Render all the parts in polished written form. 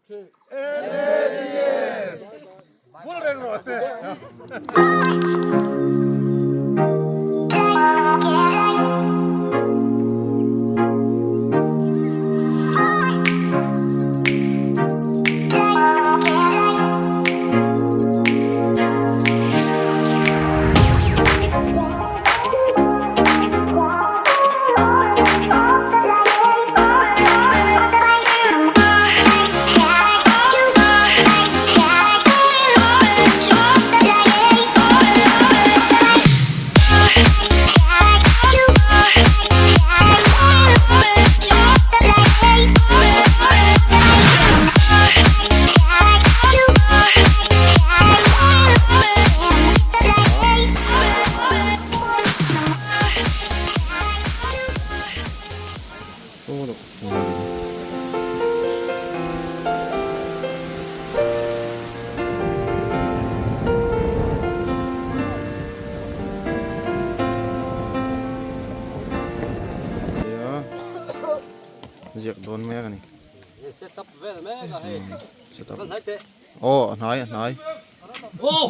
MADS! Vul reng rawh se. Ziak dawn mek a ni. Aw a hnai a hnai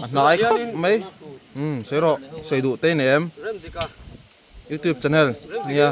a hnai khawp mai umm sawi rawh sawi duh te nei em youtube channel nia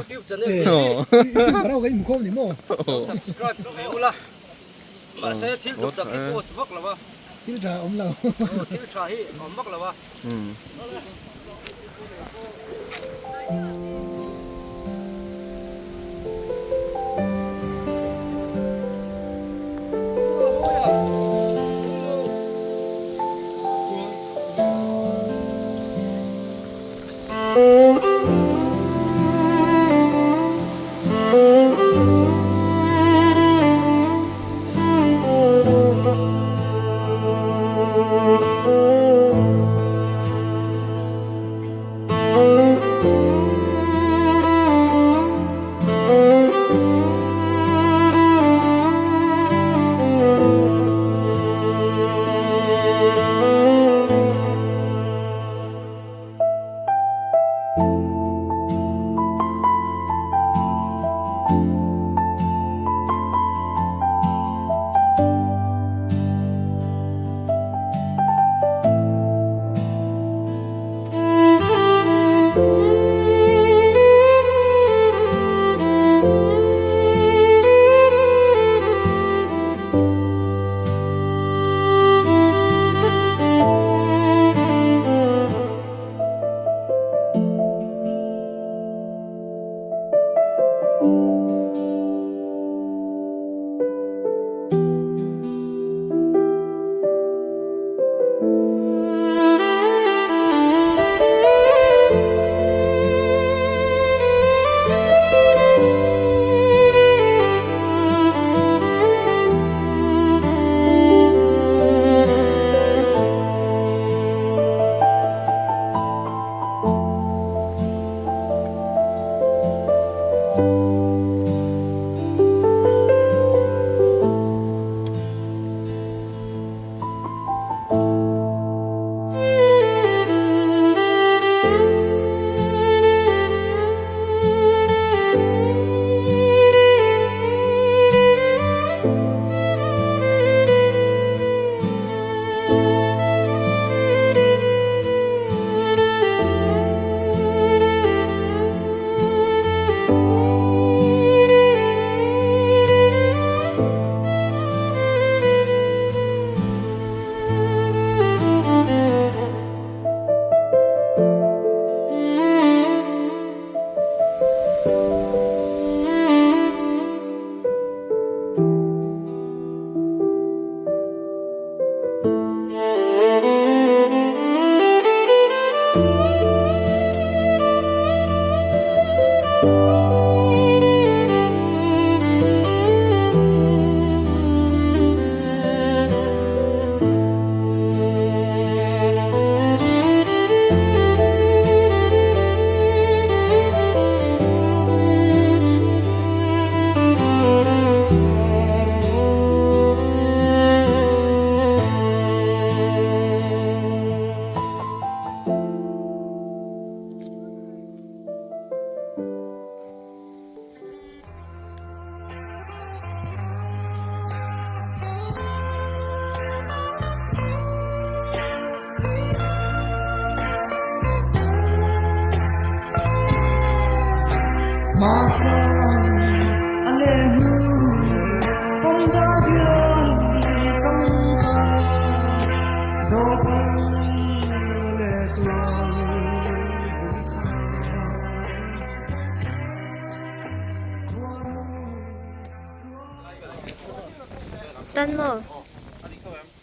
Tan maw?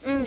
Umm.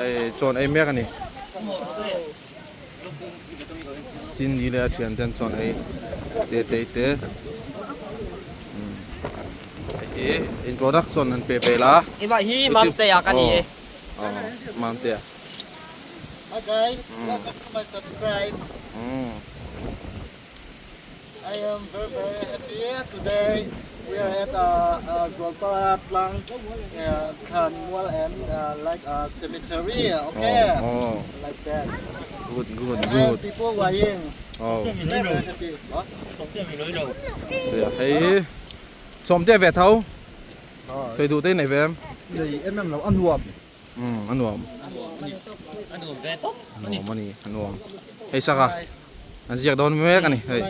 Hei chawn ei mek a ni. Cindy leh a thian ten chawn ei te te te hei hi introduction an pe vel a. Hei hi Mamtea ka ni e. Aw Mamtea. Hi guys, welcome to my subscribe. I am very very happy today. We are at Zualpa Tlang Thlan Mual and like a cemetery. Okay, oh. like that. Good, good, And good. people weighing. Oh. Very very happy. Huh? Hei sawmte ve tho. Sawi duh te nei ve em? Nei em em lo a nuam. Umm a nuam. A nuam ve tawp. A nuam a ni a nuam. Hei saka an ziak dawn mek a ni hei.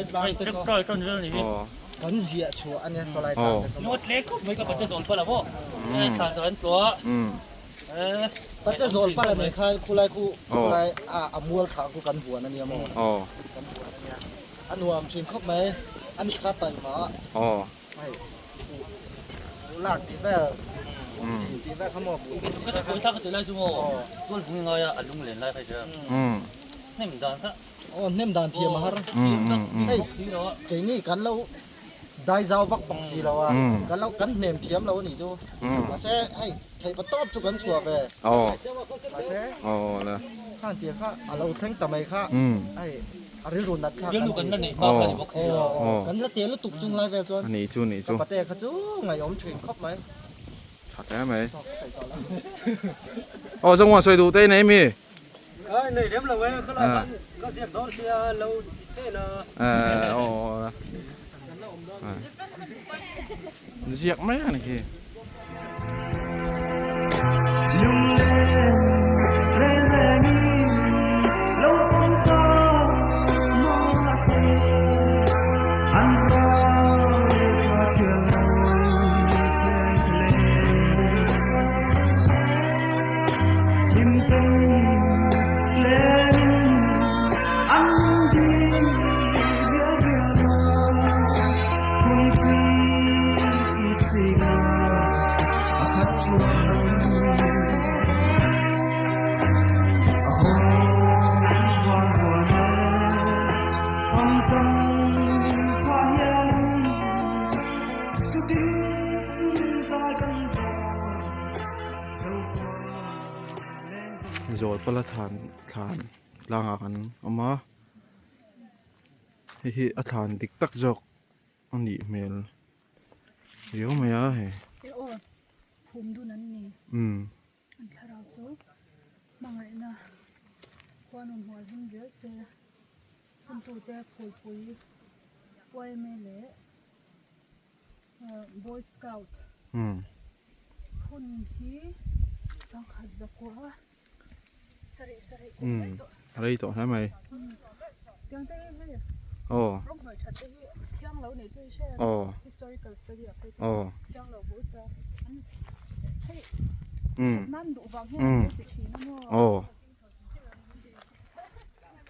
Aw. Kan ziah chhuah a nia sawlai tlang te saw. Note leh khawp mai ka pate zawl pala maw. Thlan an tluah. Pate zawl pala nei kha khulai khu khulai a mual thlah khu kan huan a nia maw. Aw. Kan huan a nia. A nuam thin khawp mai a ni kha taima. Aw. Hei lak tih vel chin tih vel kha maw Ka chak pawisa ka ti lai chu maw tual vung ngai a a lung len lai kha chu hnem dan kha aw hnem dan thiam a har hei keini kan lo dai zau vak bawk si lo a kan lo kan hnem thiam lo a nih chu mahse hei theih pa tawp chu kan chhuah ve mahse khan tir kha a lo thleng ta mai kha hei. A rilru nat thlak Rilru kan la neih hma kha a ni bawk si a. Kan la te lutuk chung lai vel chuan. A nih chu nih chu. Ka pate kha chu ngaihawm thin khawp mai. Tha hle mai. Aw Zongmuan sawi duh te i nei mi? Ai nei lem lo e, ka la khan ka ziak dawn sia lo ti chen a. Aw Ziak mai a ni khi. Zawlpala thlan thlan tlangah kan awm a hei hi a thlan dik tak zawk a nih hmel riau mai a hei. An thlarau chu hmangaihna khuanun hual him zel se huntute phulpui YMA leh Boy Scout hun hi sangkhat zakua sarih sarih kum rei tawh. Rei tawh hle mai. Tiang te hi hei rawng hnawih that te hi thiang lo nih chu i hre em historical study ah phei chuan thiang lo bul ta an hei that nan duh vang hian an lo ti thin a maw.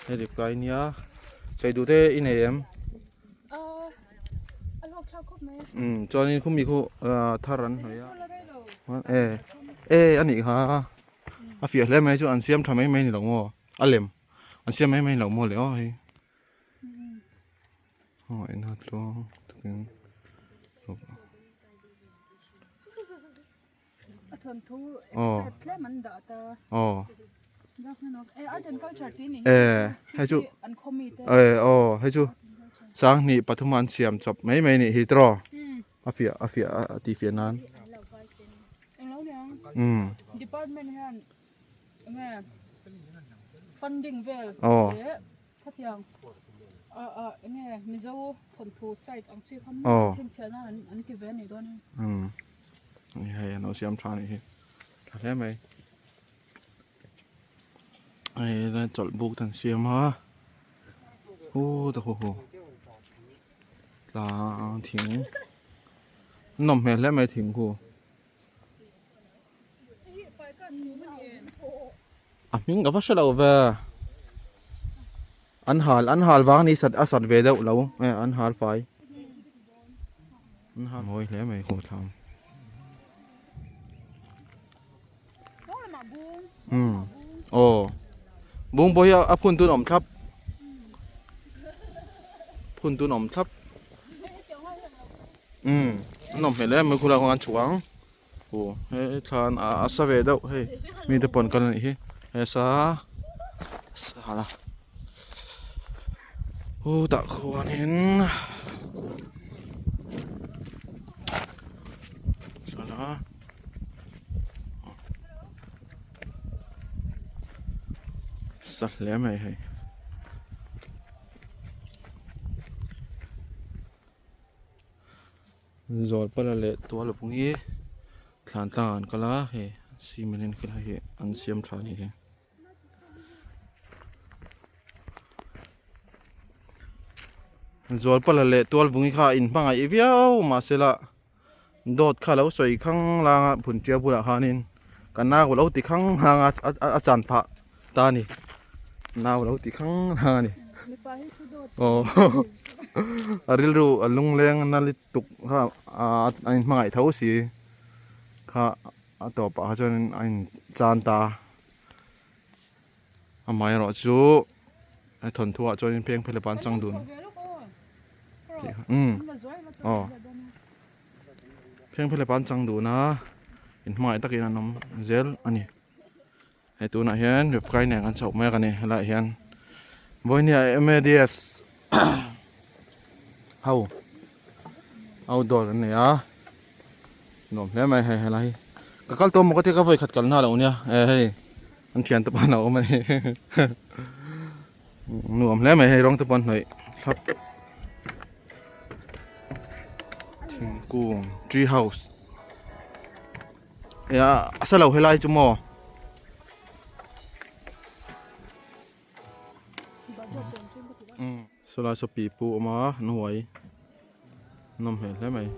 Hei reply nia sawi duh te i nei em? A hlawk thlak khawp mai. Chuanin khumi khu thar an hnawih a e e a nih kha a fiah hle mai chu an siam tha mai mai ni lo maw a lem an siam mai mai ni lo maw le aw hei aw en a tluang takin A thawnthu excerpt tlem an dah ta. Aw. Eh art and culture tih ni. Eh hei chu an khaw mi te. Eh aw hei chu sanghnih pathum an siam chawp mai mai nih hi tiraw. A fiah a fiah a ti fiah nan. Englo niang. Um. Department hian enge funding vel leh Khatiang ah enge Mizo thawnthu site ang chi kha maw chhinchhiahna an ti ve a nih dawn hi. Umm hei an lo siam tha a nih hi tha hle mai hei helai chawlh buk te an siam a hu ta hu hu tlang thing nawm hmel hle mai thing khu. A hming ka va hre lo ve an hal an hal vang ni sat a sat ve deuh lo e an hal fai an hal mawi hle mai khaw thlam um aw bung pawh hi a phun tun awm thlap phun tun awm thlap um an awm hmel em mai khulai khaw an chhuk ang. Aw he thlan a sa ve deuh hei mite pawn kal a nih hi he sa sa la hu tah khuanin la sa hle mai hei. Zawlpala leh tualvung hi thlan tlang ah an kal a hei cement in khilai hi an siam tha a nih hi. Zawlpala leh tualvung hi kha a inhmangaih viau mahsela dawt kha lo sawi khang lang a phun tia bulah khanin ka nau lo ti khang hang a a chan phah ta a ni nau lo ti khang hang a ni aw a rilru a lungleng na lutuk kha a in hmangaih tho si kha a tawpah kha chuan a in chan ta amaherawh chu a thawnthu ah chuan pheng phel an chang dun umm aw pheng phel an chang dun a in hmangaih takin an awm zel a ni. Hei tunah hian Rifkai nen kan chhoh mek a ni helaiah hian. Vawinia MADS ho outdoor an nei a nuam hle mai hei helai hi ka kal tawh maw ka tia ka vawi khat kalna a lo nia e hei an thian te pawh an lo awm a ni nuam hle mai hei rawng te pawh an hnawih thlap thingkung tree house a sa lo helai chu maw. Sawlai saw pi pu awm a hnuai nawm hmel hle mai.